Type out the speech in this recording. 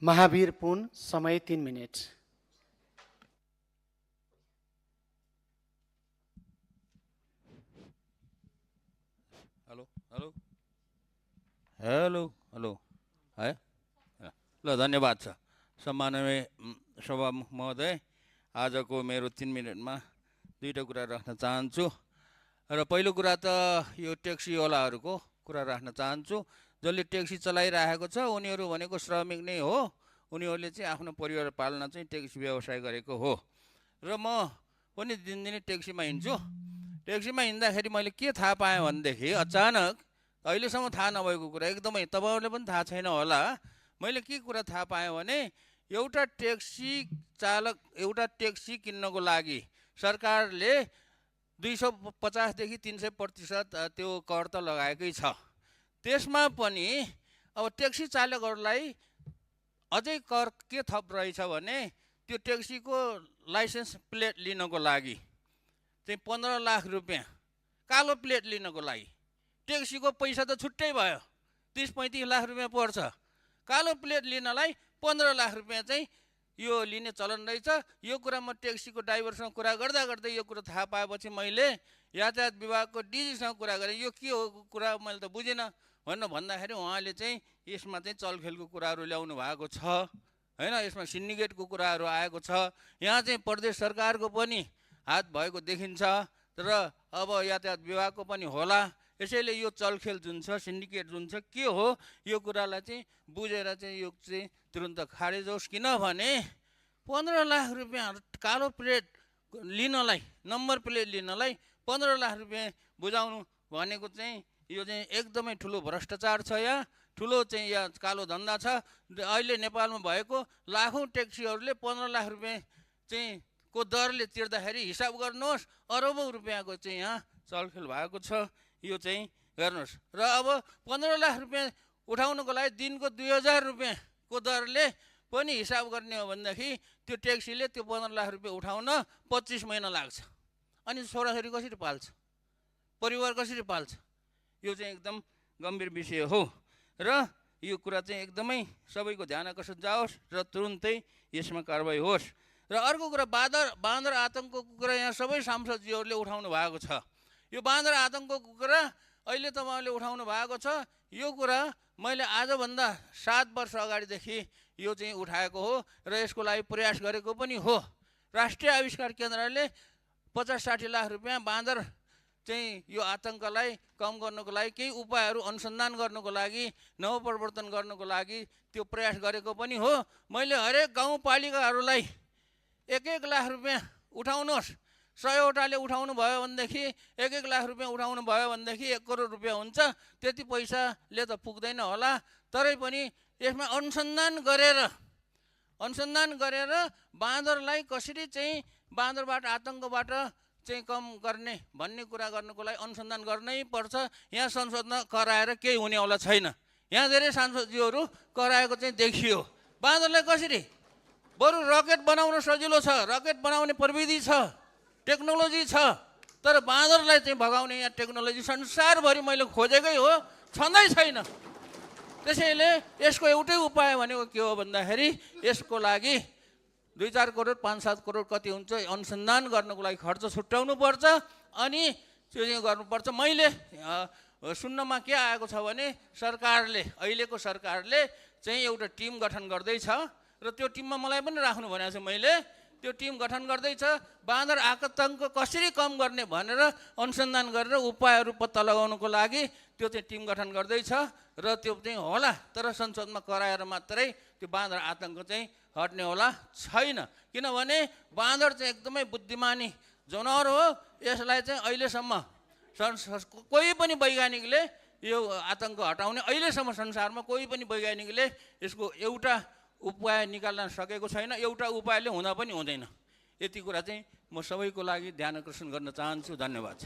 महावीर पुन, समय 3 minute. Hello hello hello hello है ल धन्यवाद छ सम्माननीय सभामुख महोदय। आजको मेरो 3 मिनटमा दुईटा कुरा राख्न चाहन्छु र पहिलो कुरा त यो ट्याक्सीवालाहरूको कुरा राख्न चाहन्छु। जसले ट्याक्सी चलाइरहेको छ उनीहरू भनेको श्रमिक नै हो। उनीहरूले चाहिँ आफ्नो परिवार पाल्न चाहिँ ट्याक्सी व्यवसाय गरेको हो र म पनि दिनदिनै ट्याक्सीमा हिँड्छु। ट्याक्सीमा हिँड्दाखेरि मैले के थाहा पाएँ भनेदेखि अचानक अहिलेसम्म थाहा नभएको कुरा, एकदमै तपाईँहरूले पनि थाहा छैन होला, मैले के कुरा थाहा पाएँ भने एउटा ट्याक्सी चालक एउटा ट्याक्सी किन्नको लागि सरकारले 250 देखि 300% त्यो कर त लगाएकै छ। त्यसमा पनि अब ट्याक्सी चालकहरूलाई अझै कर के थप रहेछ भने त्यो ट्याक्सीको लाइसेन्स प्लेट लिनको लागि चाहिँ 15 लाख रुपियाँ, कालो प्लेट लिनको लागि। ट्याक्सीको पैसा त छुट्टै भयो, 30-35 लाख रुपियाँ पर्छ। कालो प्लेट लिनलाई 15 लाख रुपियाँ चाहिँ यो लिने चलन रहेछ। यो कुरा म ट्याक्सीको ड्राइभरसँग कुरा गर्दा गर्दै यो कुरा थाहा पाएपछि मैले यातायात विभागको डिजीसँग कुरा गरेँ। यो के हो कुरा मैले त बुझिनँ भनेर भन्दाखेरि उहाँले चाहिँ यसमा चाहिँ चलखेलको कुराहरू ल्याउनु भएको छ हैन, यसमा सिन्डिकेटको कुराहरू आएको छ। यहाँ चाहिँ प्रदेश सरकारको पनि हात भएको देखिन्छ र अब यातायात विभागको पनि होला। यसैले यो चलखेल जुन छ, सिन्डिकेट जुन छ, के हो यो कुरालाई चाहिँ बुझेर चाहिँ यो चाहिँ तुरुन्त खारेज होस्। किनभने 15 लाख रुपियाँ कालो प्लेट लिनलाई, नम्बर प्लेट लिनलाई 15 लाख रुपियाँ बुझाउनु भनेको चाहिँ यो चाहिँ एकदमै ठुलो भ्रष्टाचार छ। यहाँ ठुलो चाहिँ यहाँ कालो धन्दा छ। अहिले नेपालमा भएको लाखौँ ट्याक्सीहरूले 15 लाख रुपियाँ चाहिँ को दरले तिर्दाखेरि हिसाब गर्नुहोस्, अरबौँ रुपियाँको चाहिँ यहाँ चलखेल भएको छ। यो चाहिँ गर्नुहोस् र अब 15 लाख रुपियाँ उठाउनको लागि दिनको 2000 रुपियाँको दरले पनि हिसाब गर्ने हो भनेदेखि त्यो ट्याक्सीले त्यो 15 लाख रुपियाँ उठाउन 25 महिना लाग्छ। अनि छोराछोरी कसरी पाल्छ, परिवार कसरी पाल्छ? यो चाहिँ एकदम गम्भीर विषय हो र यो कुरा चाहिँ एकदमै सबैको ध्यान आकर्षण जाओस् र तुरुन्तै यसमा कारबाही होस्। र अर्को कुरा बाँदर आतङ्कको कुरा यहाँ सबै सांसदजीहरूले उठाउनु भएको छ। यो बाँदर आतङ्कको कुरा अहिले तपाईँहरूले उठाउनु भएको छ। यो कुरा मैले आजभन्दा 7 वर्ष अगाडिदेखि यो चाहिँ उठाएको हो र यसको लागि प्रयास गरेको पनि हो। राष्ट्रिय आविष्कार केन्द्रले 50-60 लाख रुपियाँ बाँदर चाहिँ यो आतङ्कलाई कम गर्नको लागि केही उपायहरू अनुसन्धान गर्नको लागि, नवप्रवर्तन गर्नको लागि त्यो प्रयास गरेको पनि हो। मैले हरेक गाउँपालिकाहरूलाई 1-1 लाख रुपियाँ उठाउनुहोस्, 100वटाले उठाउनु भयो भनेदेखि 1-1 लाख रुपियाँ उठाउनु भयो भनेदेखि 1 करोड रुपियाँ हुन्छ। त्यति पैसाले त पुग्दैन होला, तरै पनि यसमा अनुसन्धान गरेर बाँदरलाई कसरी चाहिँ बाँदरबाट आतङ्कबाट चाहिँ कम गर्ने भन्ने कुरा गर्नको लागि अनुसन्धान गर्नै पर्छ। यहाँ संसदमा कराएर केही हुनेवाला छैन। यहाँ धेरै सांसदजीहरू कराएको चाहिँ देखियो। बाँदरलाई कसरी, बरु रकेट बनाउन सजिलो छ, रकेट बनाउने प्रविधि छ, टेक्नोलोजी छ, तर बाँदरलाई चाहिँ भगाउने यहाँ टेक्नोलोजी संसारभरि मैले खोजेकै हो, छँदै छैन। त्यसैले यसको एउटै उपाय भनेको के हो भन्दाखेरि यसको लागि 2-4 करोड 5-7 करोड कति हुन्छ अनुसन्धान गर्नको लागि खर्च छुट्याउनु पर्छ अनि त्यो चाहिँ गर्नुपर्छ। मैले सुन्नमा के आएको छ भने अहिलेको सरकारले चाहिँ एउटा टिम गठन गर्दैछ र त्यो टिममा मलाई पनि राख्नु भनेको छ। मैले त्यो टिम गठन गर्दैछ, बाँदर आतङ्क कसरी कम गर्ने भनेर अनुसन्धान गरेर उपायहरू पत्ता लगाउनको लागि त्यो चाहिँ टिम गठन गर्दैछ र त्यो चाहिँ होला। तर संसदमा कराएर मात्रै त्यो बाँदर आतङ्क चाहिँ हट्ने होला छैन। किनभने बाँदर चाहिँ एकदमै बुद्धिमानी जनावर हो। यसलाई चाहिँ अहिलेसम्म कोही पनि वैज्ञानिकले यो आतङ्क हटाउने अहिलेसम्म संसारमा कोही पनि वैज्ञानिकले यसको एउटा उपाय निकाल्न सकेको छैन। एउटा उपायले हुँदा पनि हुँदैन। यति कुरा चाहिँ म सबैको लागि ध्यान आकर्षण गर्न चाहन्छु। धन्यवाद।